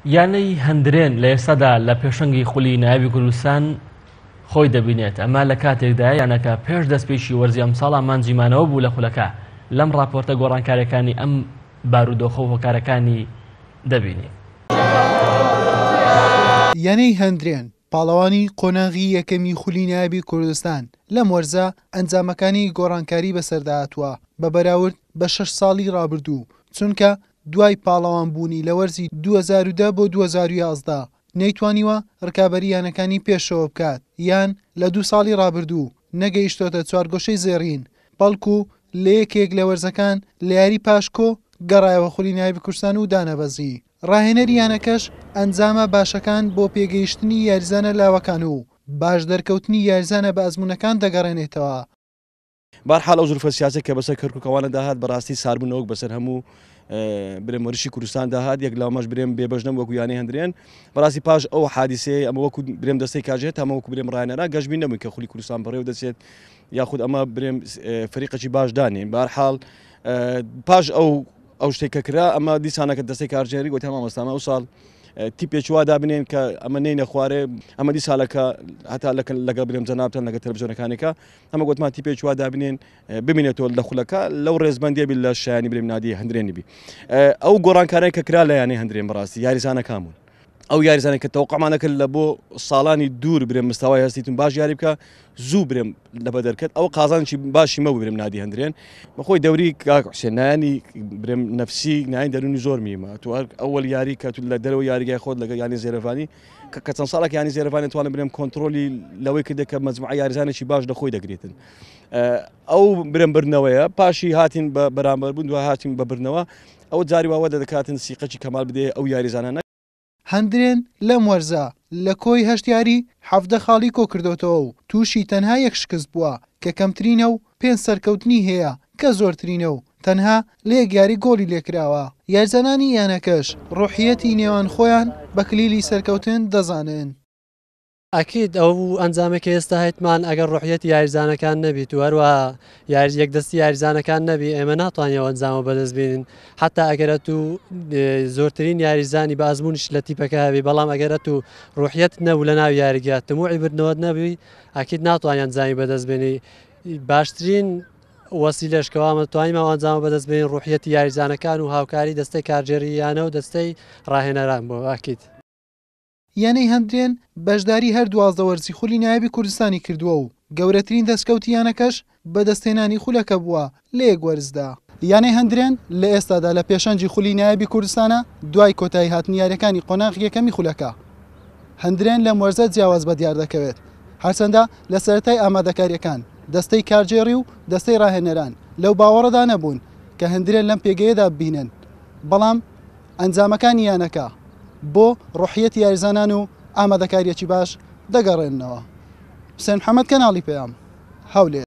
یانەی هەندرێن لە ئێستادا لە پێشەنگی خولی نایابی کوردستان خۆی دەبینێت، ئەمە لە کاتێکدایە یانەکە پێش دەستپێکی وەرزی ئەمساڵ ئامانجی مانەوە بوو لە خولەکە، لەم ڕاپۆرتە گۆڕانکاریەکانی ئەم بارودۆخە و هۆکارەکانی دەبینین. یانەی هەندرێن پاڵەوانی قۆناغی یەکەمی خولی نایابی کوردستان، لەم وەرزە ئەنجامەکانی گۆڕانکاری بەسەرداهاتووە بە بەراورد بە شەش ساڵی ڕابردوو، چونکە دوای پاڵەوانبوونی لە وەرزی 2010 بۆ 2011 نەیتوانیوە ڕکابەری یانەکانی پێشەوە بکات یان لە دوو ساڵی ڕابردوو نەگەیشتۆتە چوارگۆشەی زێڕین بەڵکو لە یەکێک لە وەرزەکان لە یاری پاشکۆ گەڕایەوە خولی نایابی کوردستان و دانەبەزی. ڕاهێنەری یانەکەش ئەنجامە باشەکان بۆ پێگەیشتنی یاریزانە لاوەکان و باش دەرکەوتنی یاریزانە بە ئەزموونەکان دەگەڕێنێتەوە. بەهەرحاڵ ئەو زروفە سیاسیە کە بەسەر کەرکوک ئەوانە داهات بەڕاستی ساربوونەوەک بەسەر هەموو برێم وەرشی کوردستان داهات یەک لاومەش برێم بێبەش نەبوو وەکو یانەی هەندرێن بەڕاستی پاش ئەو حادیسەیە ئەمە وەکو برێم دەستەی کاژێر تا ئەمە وەکو برێم ڕایەنەران گەشبین نەبووین کە خولی کوردستان بەڕێوە دەچێت یاخود ئەمە برێم فەریقێکی باش دانێن بەهەرحاڵ پاش ئەو ئەو شتێک کە کرا ئەمە دیسانەکە دەستەی کارگێڕی گوتیان مامۆستا ئەمە ئەو ساڵ تیپێکی وا دابنێن کە ئەمە نەینە خوارێ ئەمە دیسالەکە هەتا لەگەڵ برێم جەنابتان لەگەڵ تەلەڤزیۆنەکانێکە ئەمە گوتمان تیپێکی وا دابنێن بمینێتەوە لە خولەکە لەو ڕێزبەندیە بی لە شایانی برێم نادی هەندرێنی بی ئەو گۆڕانکارای کە کرا لە یانەی هەندرێن بەڕاستی یاریزانەکان بوون ئەو یاریزانە کە تەوقعمان نەکرد لە بۆ ساڵانی دوور برێم مستەوای هەستیتون باش یاری بکە زوو برێم لە بەدەرکەت ئەو قازانجی باشی مەبوو برێم نادی هەندرێن بەخۆی دەوری کاک حوسێن نایانی برێم نەفسی نایانی دەرونی زۆر میمە تو هەر ئەوەل یاری کە تو لە دەرەوە یاریگای خۆت لەگەڵ یانی زێرەڤانی کە چەند ساڵێک یانی زێرەڤانی توانە برێم کۆنترۆلی لەوەی کردێت کە مەجموعە یاریزانێکی باش لە خۆی دەگرێتن ئەو برێم بردنەوەیە پاشی هاتین بە بەرامبەر بوون دوای هاتین بە بردنەوە ئەوە جاری واوە دەکاتن سیقەکی کەمال بدەیە ئەو یاریزانانە. هەندرێن لەم وەرزە لە کۆی هەشت یاری 17 خاڵی کۆکردۆتەوە و تووشی تەنها یەک شکست بووە کە کەمترینە و پێنج سەرکەوتنی هەیە کە زۆرترینە و تەنها لە یەک یاری گۆڵی لێکراوە. یاریزانانی یانەکەش ڕۆحیەتی نێوان خۆیان بە کلیلی سەرکەوتن دەزانن. ئەکید ئەو ئەنجامەی کە ئێستا هەیتمان ئەگەر ڕۆحیەتی یاریزانەکان نەبیت و هەروەها یاری یەکدەستی یاریزانەکان نەبی ئێمە ناتوانین ئەو ئەنجامە بەدەست بێنین حتا ئەگەر ئەتوو زۆرترین یاریزانی بە ئەزموونیش لە تیپەکە هەبی بەڵام ئەگەر ئەتوو ڕۆحیەت نەبوو لە ناو یاریگە تموعی بردنەوەت نەبی ئەکید ناتوانین ئەنجامی بەدەست بێنی باشترین وەسیلەش کەوا توانیمان ئەو ئەنجامە بەدەست بێنین ڕۆحیەتی یاریزانەکان و هاوکاری دەستەی کارگێڕی یانە و دەستەی ڕاهێنەران بوو ئەکید. یانەی هەندرێن بەشداری هەر 12 وەرزی خولی نایابی کوردستانی کردووە و گەورەترین دەستکەوتی یانەکەش بەدەستهێنانی خولەکە بووە لە یەک وەرزدا. یانەی هەندرێن لە ئێستادا لە پێشەنگی خولی نایابی کوردستانە دوای کۆتایی هاتنی یارییەکانی قۆناغی یەکەمی خولەکە. هەندرێن لەم وەرزە جیاواز بەدیار دەکەوێت هەرچەندە لە سەرەتای ئامادەکارییەکان دەستەی کارگێڕی و دەستەی راهێنەران لەو باوەڕەدا نەبوون کە هەندرێن لەم پێگەیەدا ببینن بەڵام ئەنجامەکانی یانەکە بۆ ڕۆحیەتی یاریزانان و ئامادەکارییەکی باش دەگەڕێننەوە. حوسێن محەمەد کەناڵی پەیام، هەولێر.